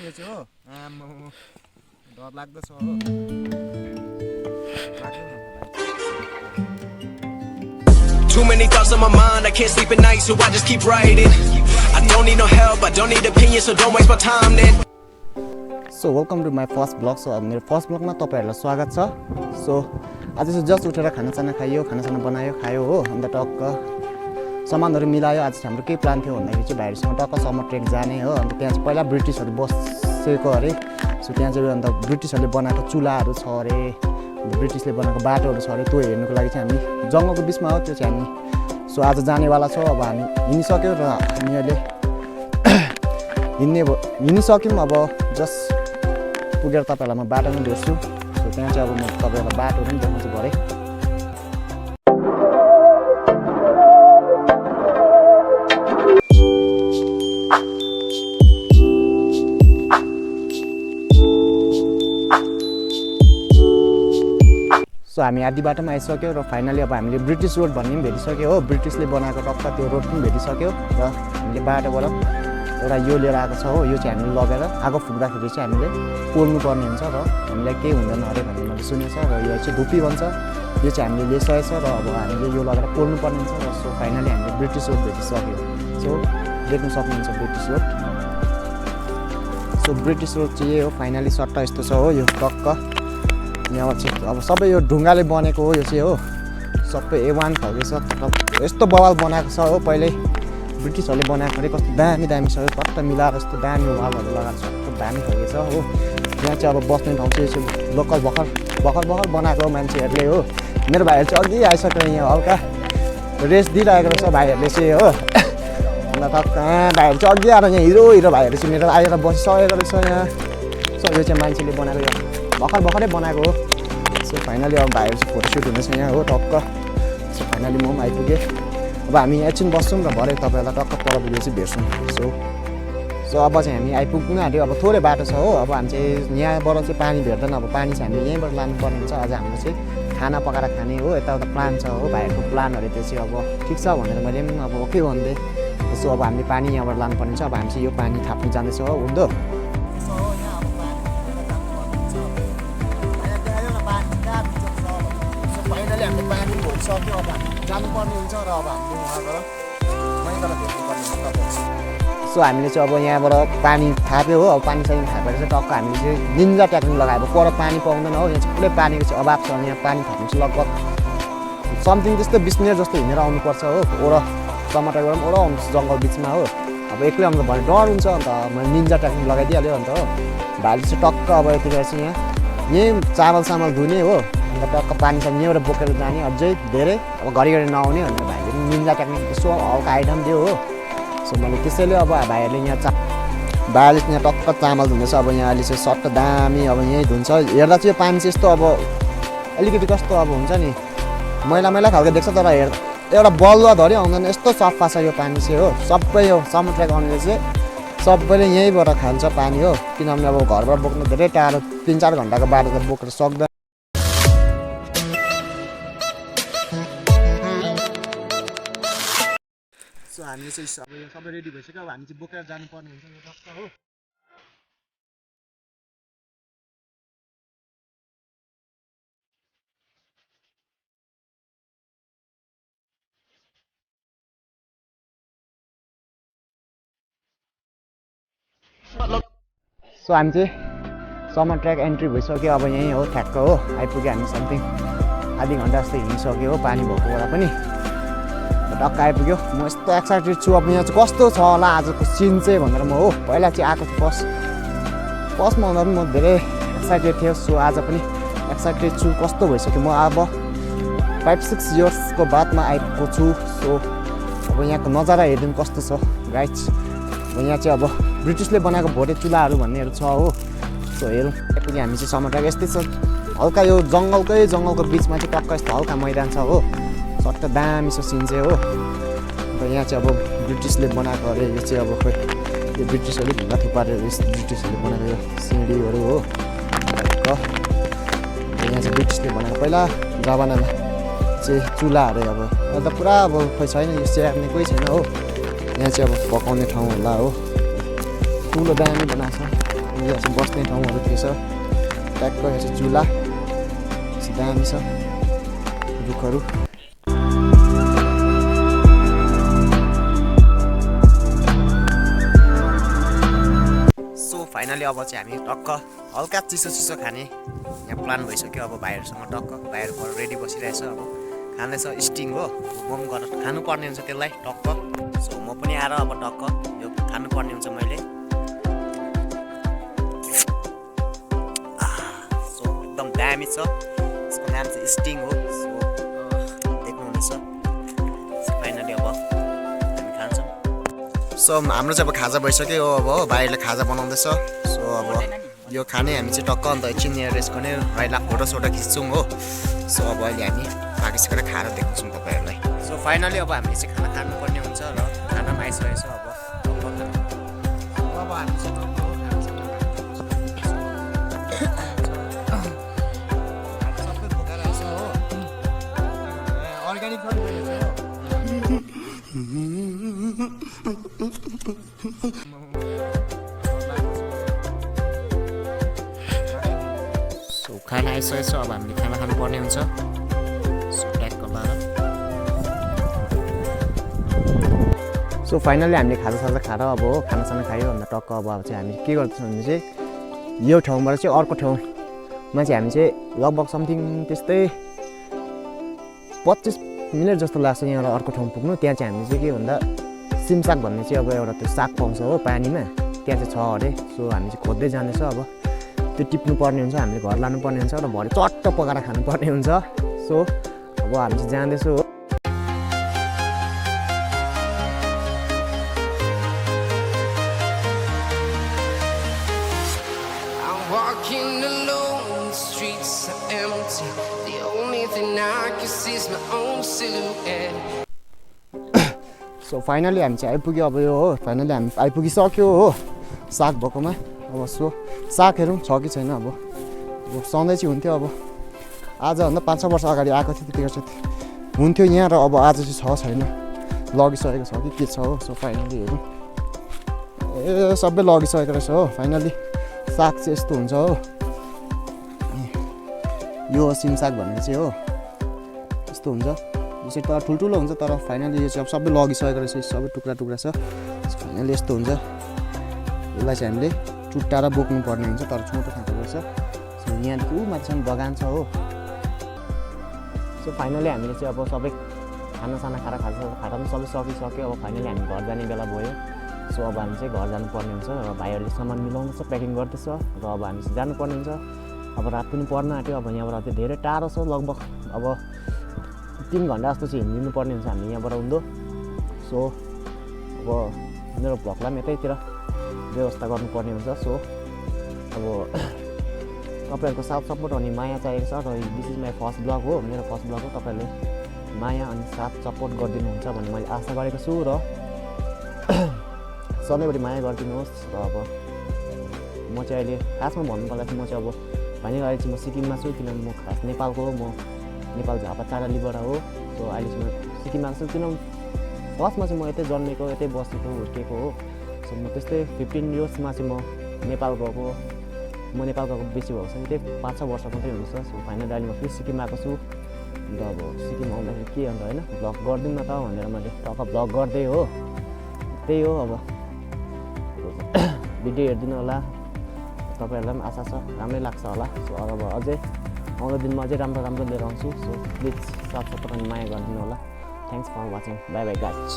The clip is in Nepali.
यो चाहिँ हो आम्म डर लाग्दछ हो Too many thoughts on my mind, I can't sleep at night, so I just keep writing. I don't need no help, I don't need opinions, so don't waste my time then. So welcome to my first vlog. So मेरो फर्स्ट ब्लगमा तपाईहरुलाई स्वागत छ. So आज चाहिँ जस्ट उठेर खाना खायो बनायो खायो हो अन्त टक्क सामानहरु मिलायो. आज हाम्रो के प्लान थियो भन्दाखेरि चाहिँ भाइहरुसँग टक्क समर ट्रेक जाने हो. अन्त त्यहाँ चाहिँ पहिला ब्रिटिशहरु बसेको अरे. सो त्यहाँ चाहिँ अन्त ब्रिटिशहरुले बनाएको चुलाहरु छ अरे. ब्रिटिशले बनाएको बाटोहरु छ अरे. त्यो हेर्नको लागि चाहिँ हामी जंगलको बीचमा हो त्यो चाहिँ हामी. सो आज जानेवाला छौं. अब हामी हिँडिसक्यो र हामी अहिले हिँडिसक्यौं. अब जस्ट पुगेर तपाईहरुलाई म बाटोमा भेट्छु. सो त्यहाँ चाहिँ अब म तपाईहरुलाई बाटो पनि देखाउँछु भरे. सो हामी आधी बाटोमा आइसक्यो र फाइनली अब हामीले ब्रिटिश रोड भन्ने पनि भेटिसक्यो हो. ब्रिटिशले बनाएको टक्क त्यो रोड पनि भेटिसक्यो र हामीले बाटोबाट एउटा यो लिएर आएको छ हो. यो चाहिँ हामीले लगेर आगो फुक्दाखेरि चाहिँ हामीले पोल्नु पर्ने हुन्छ र हामीलाई केही हुँदैन अरे भन्ने मैले सुनेको छ. र यो चाहिँ धुपी भन्छ. यो चाहिँ हामीले लिइसकेको छ र अब हामीले यो लगेर पोल्नु पर्ने हुन्छ. र सो फाइनली हामीले ब्रिटिश रोड भेटिसक्यो. सो देख्न सक्नुहुन्छ British road. So British road चाहिँ यही हो. फाइनली सट्टा यस्तो छ हो. यो टक्क यहाँ चाहिँ अब सबै यो ढुङ्गाले बनेको हो. यो चाहिँ हो सबै A1 खालको छ. यस्तो बवाल बनाएको छ हो. पहिले ब्रिटिशहरूले बनाएको अरे. कस्तो दामी दामी छ. पट्ट मिलाएर यस्तो दामी वालहरू लगाएको छ. कस्तो दामी खालको छ हो. यहाँ चाहिँ अब बस्ने ठाउँ चाहिँ लोकल भर्खर बनाएको मान्छेहरूले हो. मेरो भाइहरू चाहिँ अघि आइसक्यो. यहाँ हल्का रेस्ट दिइरहेको रहेछ भाइहरूले चाहिँ हो. अन्त टक्क भाइहरू चाहिँ अघि आएर यहाँ हिरो भाइहरू चाहिँ मेरो आएर बसिसकेको रहेछ यहाँ. सो यो चाहिँ मान्छेले बनाएको भर्खरै बनाएको हो. सो फाइनली अब भाइहरू चाहिँ फोटोसुट हुँदैछ यहाँ हो टक्क. सो फाइनली म पनि आइपुगेँ. अब हामी एकछिन बस्छौँ र भरे तपाईँहरूलाई टक्क पर पुगेर चाहिँ भेट्छौँ. सो अब चाहिँ हामी आइपुग्नु आँट्यो. अब थोरै बाटो छ हो. अब हामी चाहिँ यहाँबाट चाहिँ पानी भेट्दैन. अब पानी चाहिँ हामीले यहीँबाट लानुपर्ने हुन्छ. आज हाम्रो चाहिँ खाना पकाएर खाने हो. यताउता प्लान छ हो. भाइहरूको प्लानहरू त्यो चाहिँ अब ठिक छ भनेर मैले पनि अब ओके भनिदिएँ. सो अब हामीले पानी यहाँबाट लानुपर्ने हुन्छ. अब हामी चाहिँ यो पानी थाप्नु जाँदैछ हो हुँदो. हामीले पानी भइसक्यो. अब हामी जानुपर्ने हुन्छ र अब हामीले उहाँबाट मैबाट भेट्नुपर्ने हुन्छ. सो हामीले चाहिँ अब यहाँबाट पानी थाप्यो हो. अब पानी थापेर चाहिँ टक्क हामीले चाहिँ निन्जा टेक्निक लगायो. अब पर पानी पाउँदैन हो. यहाँ चाहिँ पुरै पानीको चाहिँ अभाव छ. यहाँ पानी थाप्नु चाहिँ लगभग समथिङ त्यस्तो 20 मिनट जस्तो हिँडेर आउनुपर्छ हो. ओरा टमाटरबाट पनि ओरा आउनुपर्छ जङ्गल बिचमा हो. अब एक्लै आउँदा भने डर हुन्छ. अन्त मैले निन्जा टेक्निक लगाइदिइहाल्यो अन्त हो. भाइले चाहिँ टक्क अब यतिखेर चाहिँ यहीँ चामल धुने हो. अन्त टक्क पानी छ यहीँबाट बोकेर जाने अझै धेरै. अब घरिघरि नआउने भनेर भाइले पनि निन्जा टेक्निक यसो हल्का आइटम दियो हो. सो मैले त्यसैले अब भाइहरूले यहाँ भाइले यहाँ टक्क चामल धुँदैछ. अब यहाँ अहिले चाहिँ सट्ट दामी अब यहीँ धुन्छ. हेर्दा चाहिँ यो पानी चाहिँ यस्तो अब अलिकति कस्तो अब हुन्छ नि मैला खालको देख्छ. तर एउटा बलुवाधरि आउँदैन यस्तो सफा छ यो पानी चाहिँ हो. सबै यो समुद्रको आउने चाहिँ सबैले यहीँबाट खान्छ पानी हो. किनभने अब घरबाट बोक्नु धेरै टाढो 3-4 घन्टाको बाटो त बोकेर सक्दैन. सो हामीले चाहिँ अब यो सबै रेडी भइसक्यो. अब हामी चाहिँ बोकेर जानुपर्ने हुन्छ यो टक्क हो. सो हामी चाहिँ समर ट्र्याक एन्ट्री भइसक्यो. अब यहीँ हो ठ्याक्क हो आइपुग्यो. हामी समथिङ आधी घन्टा जस्तो हिँडिसक्यो हो. पानी भएको बेला पनि टक्क आइपुग्यो. म यस्तो एक्साइटेड छु. अब यहाँ चाहिँ कस्तो छ होला आजको सिन चाहिँ भनेर म हो. पहिला चाहिँ आएको थिएँ फर्स्टमा आउँदा पनि म धेरै एक्साइटेड थिएँ. सो आज पनि एक्साइटेड छु. कस्तो भइसक्यो. म अब 5-6 इयर्सको बादमा आएको छु. सो अब यहाँको नजारा हेरिदिनु कस्तो छ गाइज. यहाँ चाहिँ अब ब्रिटिसले बनाएको भोटे चुलाहरू भन्नेहरू छ हो. सो हेरौँ आइपुग्यो हामी चाहिँ समर ट्र्याक. यस्तै छ हल्का यो जङ्गलको बिचमा चाहिँ टक्क यस्तो हल्का मैदान छ हो. सट्ट दामी छ सिन चाहिँ हो. अन्त यहाँ चाहिँ अब ब्रिटिसले बनाएको अरे. यो चाहिँ अब खोइ यो ब्रिटिसहरूले ढुङ्गा थुपारेर ब्रिटिसहरूले बनाएको यो सिँढीहरू हो. यहाँ चाहिँ ब्रिटिसले बनाएको पहिला जमानामा चाहिँ चुलाहरू अब अहिले त पुरा अब खोइ छैन. यो स्याहार्ने कोही छैन हो. यहाँ चाहिँ अब पकाउने ठाउँ होला हो. ठुलो दामी बनाएको छ. यो चाहिँ बस्ने ठाउँहरू थिएछ ट्याक्क यो चाहिँ झुला दामी छ रुखहरू सो फाइनली अब चाहिँ हामी टक्क हल्का चिसो चिसो खाने यहाँ प्लान भइसक्यो अब भाइहरूसँग टक्क भाइहरू रेडी बसिरहेछ अब खाँदैछ स्टिङ हो म पनि गरेर खानुपर्ने हुन्छ त्यसलाई टक्क सो म पनि आएर अब टक्क यो खानुपर्ने हुन्छ मैले सो एकदम दामी छ यसको नाम चाहिँ स्टिङ हो सो देख्नुहुनेछ फाइनली अब हामी खान्छौँ सो हाम्रो चाहिँ अब खाजा भइसक्यो अब हो भाइहरूले खाजा बनाउँदैछ सो अब यो खाने हामी चाहिँ टक्क अन्त एकछिन यहाँ रेस्ट गर्ने भाइलाई फोटोसोटो खिच्छौँ हो सो अब अहिले हामी पाकिसकेर खाएर देखाउँछौँ तपाईँहरूलाई सो फाइनली अब हामीले चाहिँ खाना खानुपर्ने हुन्छ र खानामा आइसकेको छ अब हामी चाहिँ सबै भोका रहेछ हो अर्ग्यानिक सो खाना आइसकेको छ अब हामीले खाना खानुपर्ने हुन्छ सो फाइनली हामीले खाजासाजा खाएर अब हो खानासाना खायो अन्त टक्क अब चाहिँ हामी के गर्दैछौँ भने चाहिँ यो ठाउँबाट चाहिँ अर्को ठाउँमा चाहिँ हामी चाहिँ लगभग समथिङ त्यस्तै 25 मिनट जस्तो लाग्छ यहाँबाट अर्को ठाउँ पुग्नु त्यहाँ चाहिँ हामी चाहिँ के भन्दा सिमसाग भन्ने चाहिँ अब एउटा त्यो साग पाउँछ हो पानीमा त्यहाँ चाहिँ छ अरे सो हामी चाहिँ खोज्दै जाँदैछ अब त्यो टिप्नु पर्ने हुन्छ हामीले घर लानुपर्ने हुन्छ र भरे चट्ट पकाएर खानुपर्ने हुन्छ सो अब हामी चाहिँ जाँदैछौँ हो Walking alone, the streets are empty. The only thing I can see is my own silhouette. So finally हामी चाहिँ आइपुग्यो अब यो हो फाइनली हामी आइपुगिसक्यो हो साग भएकोमा अब सो साग हेरौँ छ कि छैन अब सधैँ चाहिँ हुन्थ्यो अब आजभन्दा 5-6 वर्ष अगाडि आएको थियो त्यतिखेर चाहिँ हुन्थ्यो यहाँ र अब आज चाहिँ छ छैन लगिसकेको छ कि के छ हो सो फाइनली हेरौँ ए सबै लगिसकेको रहेछ हो फाइनली साग चाहिँ यस्तो हुन्छ हो यो सिमसाग भन्ने चाहिँ हो यस्तो हुन्छ यो चाहिँ तर ठुल्ठुलो हुन्छ तर फाइनली यो चाहिँ अब सबै लगिसकेको रहेछ सबै टुक्रा टुक्रा छ फाइनली यस्तो हुन्छ यसलाई चाहिँ हामीले चुट्टाएर बोक्नु पर्ने हुन्छ तर छोटो खाँदो रहेछ सो यहाँदेखि ऊ माथिसम्म बगान छ हो सो फाइनली हामीले चाहिँ अब सबै खानासाना खाएर पनि सबै सकिसक्यो अब फाइनली हामी घर जाने बेला भयो सो अब हामी चाहिँ घर जानुपर्ने हुन्छ र भाइहरूले सामान मिलाउँदैछ प्याकिङ गर्दैछ र अब हामी चाहिँ जानुपर्ने हुन्छ अब रात पनि पर्न आँट्यो अब यहाँबाट चाहिँ धेरै टाढो छ लगभग अब 3 घन्टा जस्तो चाहिँ हिँडिदिनु पर्ने हुन्छ हामी यहाँबाट हुँदो सो अब मेरो भ्लगलाई पनि यतैतिर व्यवस्था गर्नुपर्ने हुन्छ सो अब तपाईँहरूको साथ सपोर्ट अनि माया चाहिएको छ र this is my first blog हो मेरो फर्स्ट ब्लग हो तपाईँहरूले माया अनि साथ सपोर्ट गरिदिनुहुन्छ भन्ने मैले आशा गरेको छु र सधैँभरि माया गरिदिनुहोस् र अब म चाहिँ अहिले खासमा भन्नुपर्दा चाहिँ म चाहिँ अब भने अहिले चाहिँ म सिक्किममा छु किनभने म खास नेपालको हो म नेपाल झापा चारालीबाट हो सो अहिले चाहिँ म सिक्किममा छु किनभने फर्स्टमा चाहिँ म यतै जन्मेको यतै बसेको हुर्केको हो सो म त्यस्तै 15 इयर्समा चाहिँ म नेपाल गएको बेसी भएको छ त्यही 5-6 वर्ष मात्रै हुन्छ सो फाइनली अहिले म फेरि सिक्किम आएको छु अन्त अब सिक्किम आउँदाखेरि के अन्त होइन भ्लग गरिदिउँ न त भनेर मैले टक्क भ्लग गर्दै हो त्यही हो अब भिडियो हेरिदिनु होला तपाईँहरूलाई पनि आशा छ राम्रै लाग्छ होला सो अब अझै आउँदो दिनमा अझै राम्रो लिएर आउँछु सो प्लिज साथ सपोर्ट अनि माया गरिदिनु होला thanks for watching bye bye guys